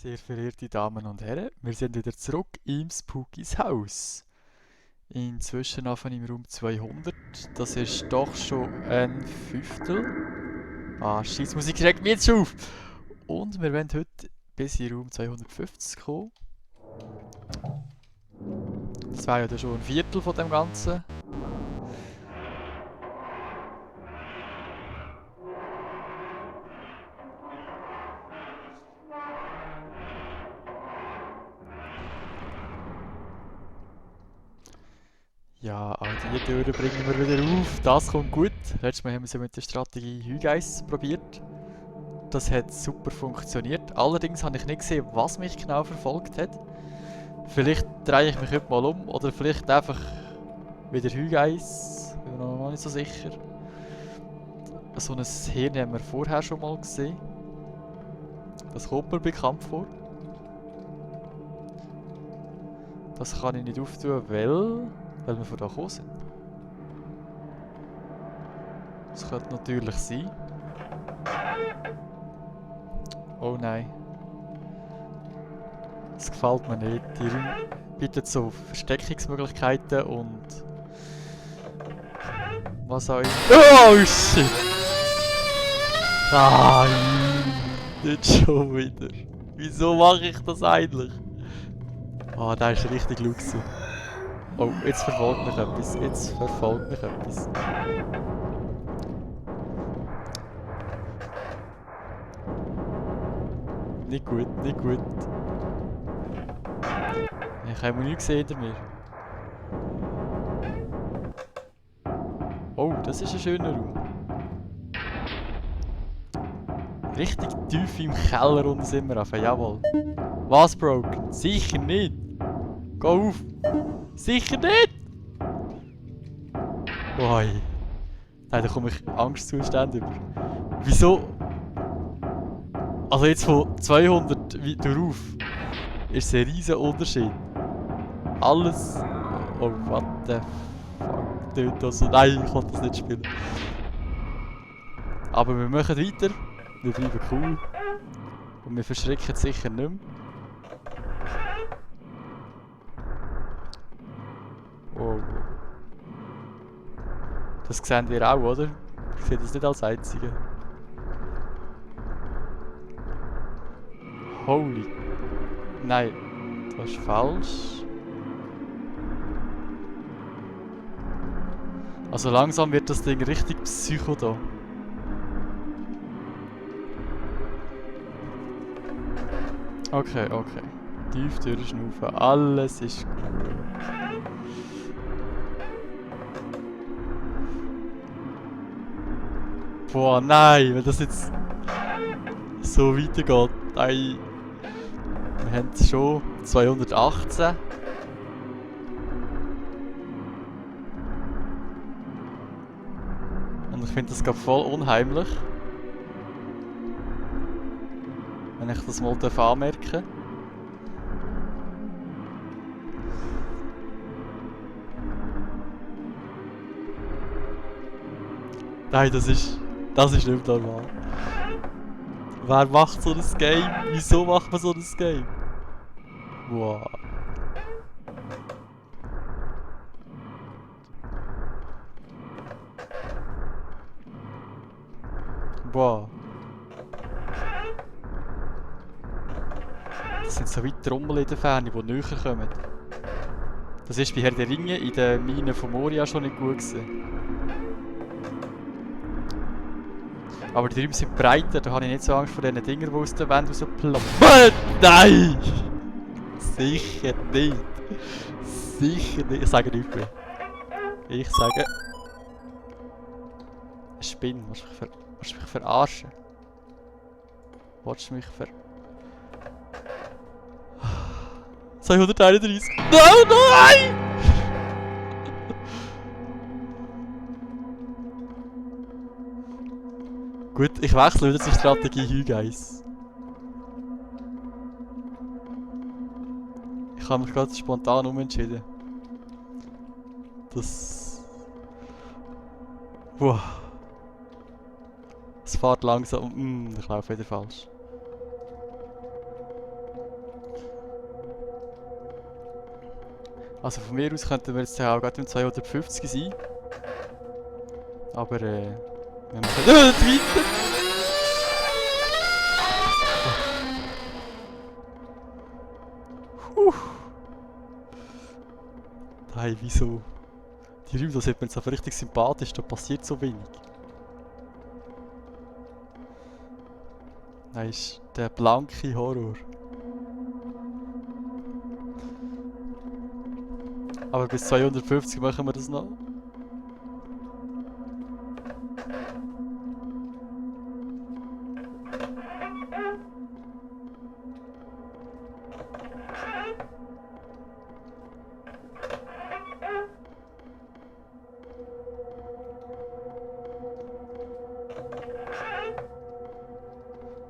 Sehr verehrte Damen und Herren, wir sind wieder zurück im Spookys Haus. Inzwischen auf im Raum 200. Das ist doch schon ein Fünftel. Ah, scheiß Musik regt mich jetzt schon auf. Und wir wollen heute bis in Raum 250 kommen. Das wäre ja dann schon ein Viertel von dem Ganzen. Ja, all die Türen bringen wir wieder auf. Das kommt gut. Letztes Mal haben wir es ja mit der Strategie Hügeis probiert. Das hat super funktioniert. Allerdings habe ich nicht gesehen, was mich genau verfolgt hat. Vielleicht drehe ich mich heute mal um oder vielleicht einfach wieder Hügeis. Bin mir noch nicht so sicher. So ein Hirn haben wir vorher schon mal gesehen. Das kommt mir bekannt vor. Das kann ich nicht auftun, weil wir von da gekommen sind. Das könnte natürlich sein. Oh nein. Das gefällt mir nicht. Die Räume bieten so Versteckungsmöglichkeiten und was auch immer. Oh shit! Nein! Nicht schon wieder. Wieso mache ich das eigentlich? Ah, der ist richtig laut gewesen. Oh, jetzt verfolgt mich etwas. Jetzt verfolgt mich etwas. Nicht gut, nicht gut. Ich habe nichts gesehen hinter mir. Oh, das ist ein schöner Raum. Richtig tief im Keller unten sind wir auf. Jawohl. Was broken? Sicher nicht. Geh auf. Sicher nicht. Oi. Nein, da komme ich Angstzustände über. Wieso? Also jetzt von 200 weiter rauf ist es ein riesen Unterschied. Alles... Oh, what the fuck. Tönt das so. Nein, ich kann das nicht spielen. Aber wir machen weiter. Wir bleiben cool. Und wir verschrecken sicher nicht mehr. Oh. Das sehen wir auch, oder? Ich sehe das nicht als Einzige. Holy. Nein, das ist falsch. Also langsam wird das Ding richtig psycho da. Okay, okay. Tief durchschnaufen. Alles ist gut. Boah, nein, wenn das jetzt so weitergeht. Nein. Wir haben schon 218. Und ich finde das gerade voll unheimlich. Wenn ich das mal anmerken darf. Nein, das ist nicht normal. Wer macht so ein Game? Wieso macht man so ein Game? Wow. Wow. Das sind so weit Trommel in der Ferne, die näher kommen. Das ist bei Herr der Ringe in der Mine von Moria schon nicht gut gewesen. Aber die Räume sind breiter, da habe ich nicht so Angst vor diesen Dingern, die aus der Wand rausploppen. Nein! Sicher nicht. Sicher nicht. Ich sage nichts mehr. Ich sage... Ein Spinn. Willst du mich verarschen? Willst du mich 231. Nein, nein! Gut, ich wechsle wieder zur Strategie Hügeis. Ich habe mich gerade spontan umentschieden. Das... Wow. Es fährt langsam... ich laufe wieder falsch. Also von mir aus könnten wir jetzt auch gerade im 250 sein. Aber wir machen weiter. Hey, wieso? Die Räume, da sieht man jetzt einfach richtig sympathisch, da passiert so wenig. Nein, ist der blanke Horror. Aber bis 250 machen wir das noch.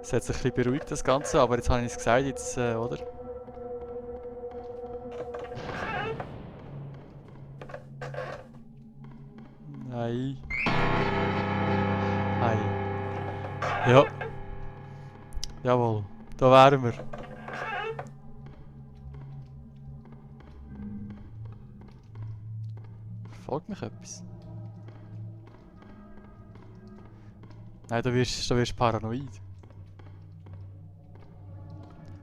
Es hat sich ein bisschen beruhigt, das Ganze, aber jetzt habe ich es gesagt, jetzt, oder? Nein. Nein. Ja. Jawohl. Da wären wir. Verfolgt mich etwas? Nein, da wirst du paranoid.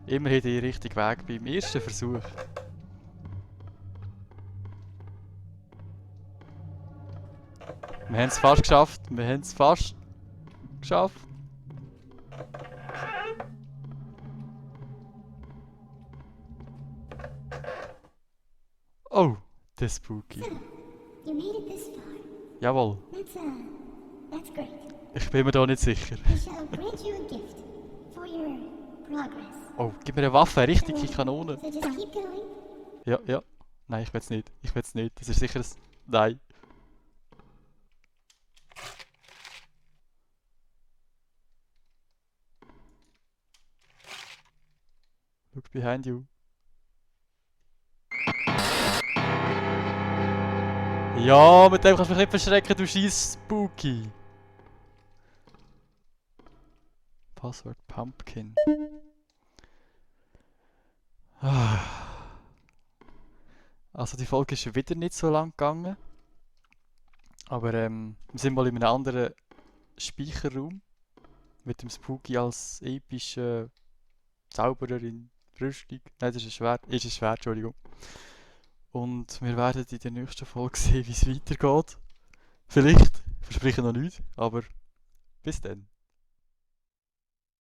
Immerhin den richtigen Weg beim ersten Versuch. Wir haben es fast geschafft. Wir haben es fast geschafft. Oh, das Spooky. So, you made it this far. Jawohl. That's great. Ich bin mir da nicht sicher. I shall grant you a gift for your progress. Oh, gib mir eine Waffe, eine richtige Kanone. So just keep going. Ja, ja. Nein, ich will es nicht. Ich will es nicht. Das ist sicher ein... Nein. Look behind you. Ja, mit dem kannst du mich nicht verschrecken, du scheiß Spooky. Passwort Pumpkin. Also die Folge ist wieder nicht so lang gegangen. Aber wir sind mal in einem anderen Speicherraum. Mit dem Spooky als epischer Zauberer in Rüstung. Nein, das ist ein Schwert. Ist ein Schwert, Entschuldigung. Und wir werden in der nächsten Folge sehen, wie es weitergeht. Vielleicht. Ich verspreche noch nichts, aber bis dann.